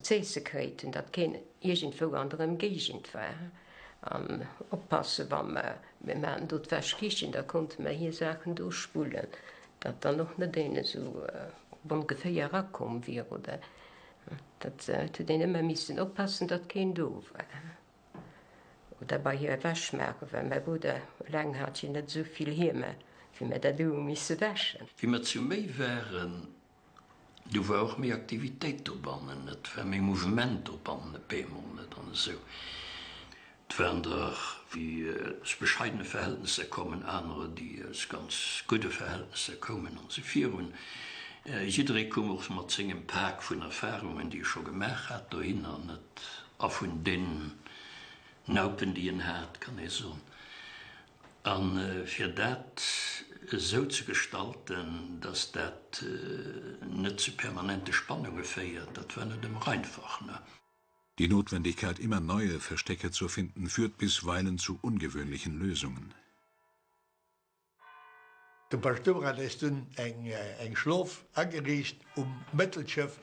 Z'eesse kréit hunn, datt keen iergendwou an der Ëmgéigend war. An oppasse wa mer, mir maachen do d'Wäschkichen, da konnte mer hir Saachen do spullen, datt dann och net een esou ongeféier erakomm wier oder dat huet een ëmmer missen oppassen, datt keen do war. Oder bei hir Wäsch maachen, well mäi Brudder eleng hat jo net esou vill Hiemer, wéi mer dat do hu misse wäschen. Wéi mer zu méi waren, Do war och méi Aktivitéit dobannen, et war méi Mouvement dobannen op eemol, net, an esou. Et waren der, déi aus bescheidene Verhältnesser kommen, anerer, déi aus ganz gudde Verhältnesser koumen an esou virun. Jidderee koum och mat sengem Pak vun Erfahrungen, déi e scho gemaach hat, dohinner, net, a vun den Naupen, déi en hat, kann ee soen. A fir dat esou ze gestalten, datt dat net zu permanente Spannunge féiert, dat war net ëmmer einfach. Die Notwendigkeit, immer neue Verstecke zu finden, führt bisweilen zu ungewöhnlichen Lösungen. De Paschtouer hat äis dunn eng Schlof ageriicht um Mëttelschëff.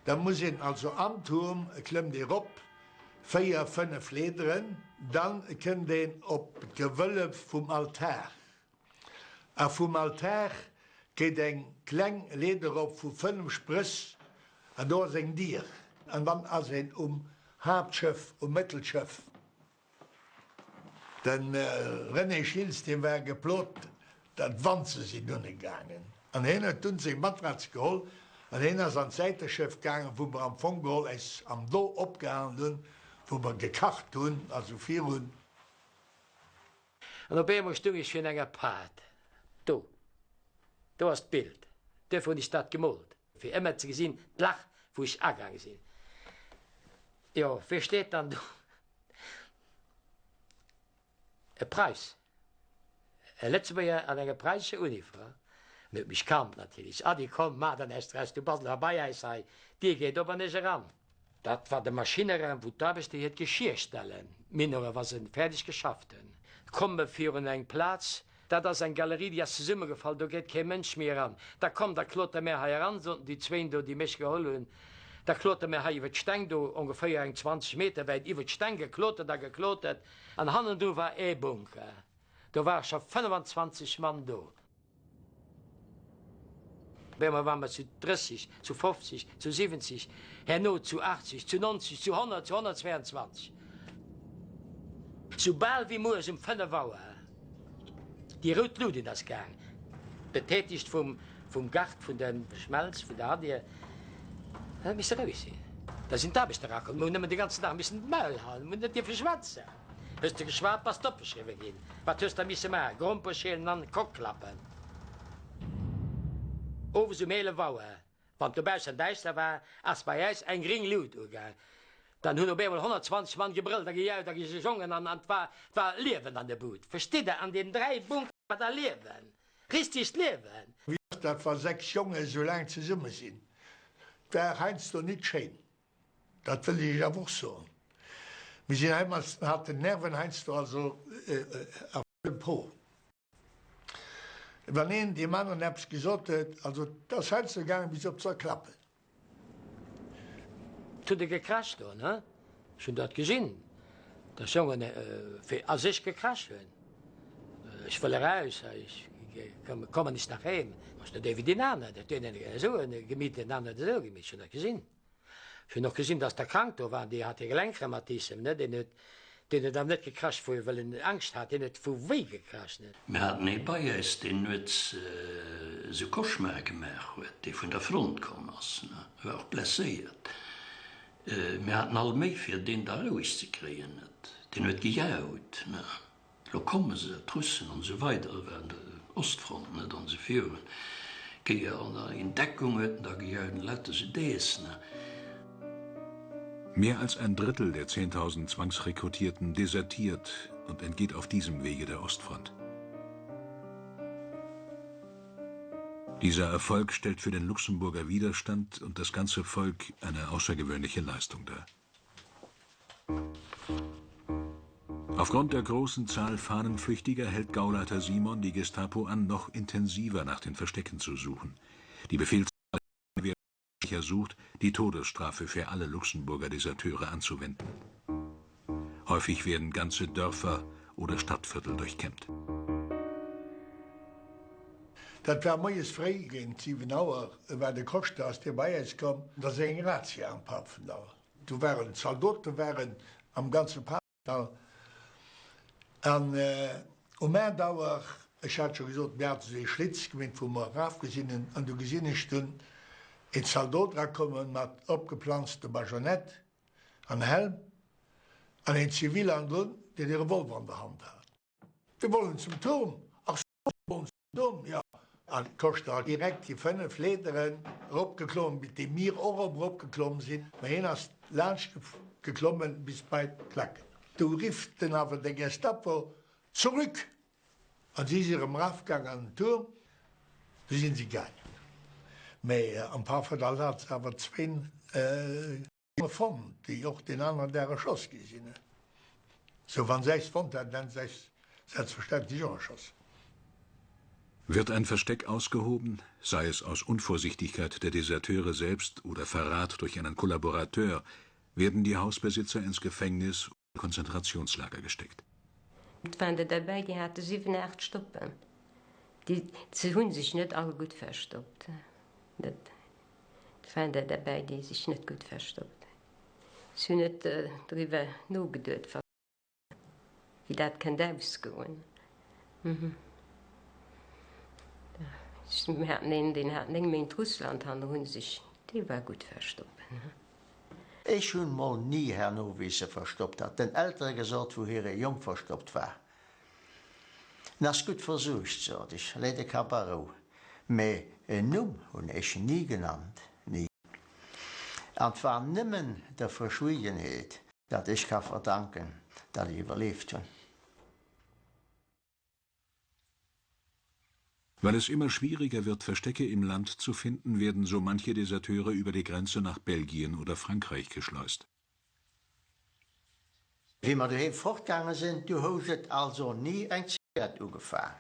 Da muss een also am Tuerm, klëmmt ee rop, 4, 5 Leederen, dann kënnt een op d'Gewëllef vum Altar. A vum Altar geet eng kleng Leeder op vu 5 Sprëss an do ass eng Dier. An dann ass een um Haaptschëff, um Mëttelschëff. De René Schiltz, dee war geplot, dat d'Wanze sinn unne gaangen. An hien huet dunn seng Matratz geholl an hien ass an d'Säiteschëff gaangen, wou mer am Fong geholl äis am do opgehalen hunn, wou mer gekacht hunn, also virun. An op eemol stung ech virun enger Paart. Do, do ass d'Bild. Duerfir hunn ech dat gemoolt, fir ëmmer ze gesinn, d'Lach, wou ech agaange sinn. Jo, wee steet dann do? E Preiss, e Lëtzebuerger an enger preisescher Uniform. En huet mech kannt natierlech. Ady, komm, maach der näischt draus, du bass elo bei äis hei, d'Dier geet op an ech eran. Dat war de Maschineraum, wou d'Aarbechter hiert Geschier stellen, d'Mineuren, wa se fäerdeg geschafft hunn. Komme virun eng Plaz, dat ass eng Galerie, déi ass zesummegefall, do geet kee Mënsch méi eran. Da komm, da klotere mär hei eran, soten déi zwéin do, déi mech geholl hunn. Da klotere mir hei iwwer d'Steng do, ongeféier eng 20 Meter wäit iwwer d'Steng geklotert a geklotert. An hannendru war ee Bunker, do ware scho 25 Mann do. Op eemol ware mer zu 30, zu 50, zu 70, herno zu 80, zu 90, zu 100, zu 122. Soubal wéi mueres um 5 Auer déi rout Lut un ass gaang, betätigt vum vum Gard vun der Schmelz, vun der Adier, huet misse roueg sinn. Da sinn d'Aarbechter erakomm, mir hunn nëmmen de ganzen Dag missen d'Maul halen, mir hunn net dierfe schwätzen. Hues de geschwat, bass d'opgeschriwwe ginn. Wat hues da misse maachen? Gromper schielen an Kock klappen. Owes um 11 Auer, wann et dobaussen däischter war, ass bei äis eng gring Lut ugaang. Dann hunn op eemol 120 Mann gebrëllt a gejaut a gesongen an et war, et war Liewen an der Bud. Verstitt Der, an deenen 3 Bunker war da Liewen. Richtegt Liewen! Wéi ass dat, wa 6 Jongen esou laang zesumme sinn? 't war heiansdo nit schéin, dat wëll ech iech awer och soen. Mir sinn heiansdo, haten d'Nerven heiansdo also à fleur de peau. Wann een deem aneren eppes gesot huet, also 't ass heiansdo gaangen bis op z'erklappen. Et huet e gekrasch do, ne? Ech hunn dat gesinn, dass Jongen fir a sech gekrasch hunn. Ech wëll eraus, ech komme nicht nach heem. Ass net ee wéi deen aner, dat deen een esou gemitt, deen aner huet esou gemitt. Ech hunn dat gesinn. Ech hunn och gesinn, dass der krank do waren, déi hat hir Gelenkrheumatism, ne? Deen huet Deen huet awer net gekrasch vu well en Angscht hat, deen huet vu Wéi gekrasch. Mir haten ee bei äis, deen nuets esou Cauchemare gemaach huet, dee vun der Front komm ass, e war och blesséiert. Mir haten all Méi fir deen da roueg ze kréien, net? Deen huet gejaut, ne, lo komme se, d'Russen an esou weider, e war un der Ostfront, net, an esou virun. Géi an in Deckung huet en da gejaut, an lauter esou Dees, ne. Mehr als ein Drittel der 10.000 Zwangsrekrutierten desertiert und entgeht auf diesem Wege der Ostfront. Dieser Erfolg stellt für den Luxemburger Widerstand und das ganze Volk eine außergewöhnliche Leistung dar. Aufgrund der großen Zahl Fahnenflüchtiger hält Gauleiter Simon die Gestapo an, noch intensiver nach den Verstecken zu suchen. Die Befehlshaber. Ersucht, die Todesstrafe für alle Luxemburger Deserteure anzuwenden. Häufig werden ganze Dörfer oder Stadtviertel durchkämmt. Dat war moies fréi, géint 7 Auer war de Koschter, ass dee bei äis komm, da ass eng Razzia am Pafendall. Do waren Zaldote waren am ganze Pafendall an um 8 Auer, ech hat scho gesot, mir hate sou ee Schlitz gemeet, wou mer erafgesinn hunn, an du gesinn ech dunn een Zaldot erakommen mat opgeplanzte Bajonett an Helm an een Zivil hannendrun, deen ee Revolver an der Hand hat. Wir wollen zum Turm! Ach so, Sie wollen zum Turm, jo. An d'Koschter direkt déi 5 Leederen eropgeklommen, bis déi mir och op eropgeklomm sinn, mä hien ass laanscht geklommen bis bei d'Klacken. Du rifft en awer de Gestapo, Zurück! An si si erëm erafgaang an den Turm, du sinn si gaangen. Mä am Pafendall hat se awer zwéin. Fonnt, déi och deen aneren Dag erschoss gi sinn. Sou, wann se äis fonnt hätten, hätten se äis selbstverständlech och erschoss. Wird ein Versteck ausgehoben, sei es aus Unvorsichtigkeit der Deserteure selbst oder Verrat durch einen Kollaborateur, werden die Hausbesitzer ins Gefängnis oder Konzentrationslager gesteckt. Et waren der derbäi, déi hate 7, 8 Stoppen. Déi, se hu sech net all gutt verstoppt. Net, et waren der derbäi, déi sech net gutt verstoppt. Ech hunn net driwwer nogeduet, wéi dat kënnt ausgoen. Mir haten een, deen hat 9 Méint Russland hannerun sech, dee war gutt verstoppen. Ech hunn mol ni herno wéi se verstoppt hat, den Eltere gesot wou hire Jong verstoppt war. En ass gutt versuergt, sot ech, leet de Kapp a Rou. Mee en Numm hunn ech ni genannt, ni. An 't war nëmmen der Verschwiegenheet, dat ech ka verdanken, dat ech iwwerleeft hunn. Weil es immer schwieriger wird, Verstecke im Land zu finden, werden so manche Deserteure über die Grenze nach Belgien oder Frankreich geschleust. Wéi mer doheem fortgaange sinn, du housch et also ni eng Zigarett ugefaang.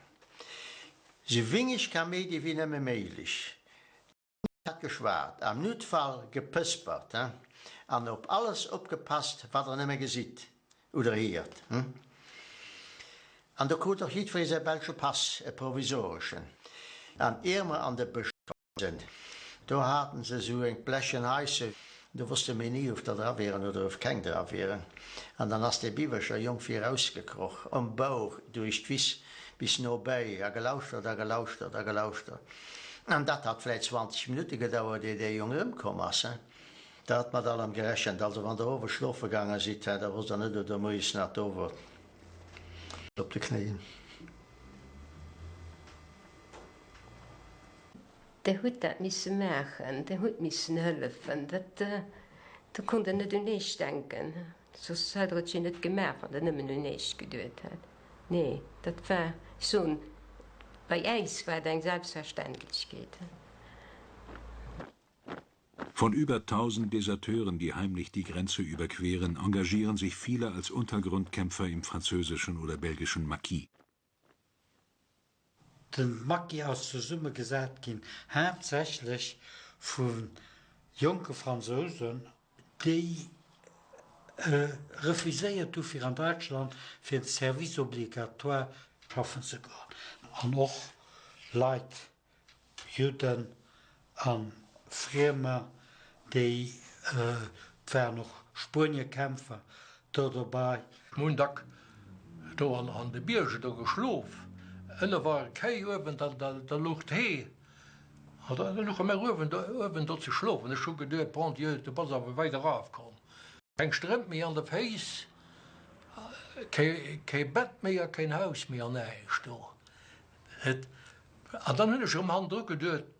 Sou wéineg Kaméidi wéi nëmme méiglech. Hat geschwat, am Noutfall gepëspert, he, an op alles opgepasst, wat der nëmme gesitt oder hiert, hm. An do krut och jiddweree säi belsche Pass, e provisoreschen. An ier mer an de Bësch komm sinn, do haten se esou eng blechen Haisse, do wosste mir ni, of der dra wieren oder of keng dra wieren. An dann ass dee Biwerscher Jong virausgekroch, um Bauch duerch d'Wiss bis no bäi, a gelauschtert a gelauschtert a gelauschtert. An dat hat vläit 20 Minutte gedauert, ier dee Jong erëmkomm ass, he. Der hat mat allem gerechent. Also wann Der owes schlofe gaange sidd, he, da wosst Der net, ob Der moies nach do wort. Op de Knéien. Der hutt dat misse maachen, Der hutt missen hëllefen. Dat, do konnt Der net un Iech denken. Soss hätt Der et jo net gemaach, wann Der nëmmen un Iech geduet hätt. Nee, dat war, ech soen, bei äis war et eng Selbstverständlechkeet. Von über 1000 Deserteuren, die heimlich die Grenze überqueren, engagieren sich viele als Untergrundkämpfer im französischen oder belgischen Maquis. De Maquis ass zesummegesat ginn haaptsächlech vu jonke Fransousen, déi refuséiert hu fir an Däitschland fir den Service obligatoire schaffen ze goen, an och Leit, Judden a Friemer, déi, et waren och Spueniekämpfer do dobei. Mir hunn dack do an de Bierger do geschlof. Ënne ware Kéi, uewen da louch d'Hee. An da louche mir uewen do, uewen do ze schlofen. Ech hu geduet, Bon Dieu, du bass awer wäit erafkomm. Keng Strëmp méi an de Féiss, kee Bett méi a keen Haus méi an näischt do. Et, an dann hunn ech erëm hannendru geduet,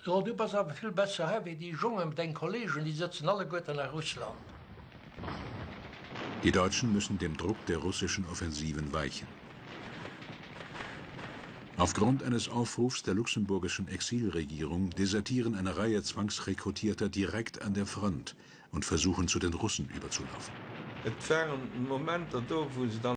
Jo, du bass awer vill besser hei wéi déi Jongen, deng Kollegen, déi sëtzen alleguerten a Russland. Die Deutschen müssen dem Druck der russischen Offensiven weichen. Aufgrund eines Aufrufs der luxemburgischen Exilregierung desertieren eine Reihe Zwangsrekrutierter direkt an der Front und versuchen zu den Russen überzulaufen. Et waren Momenter do, wou se dann.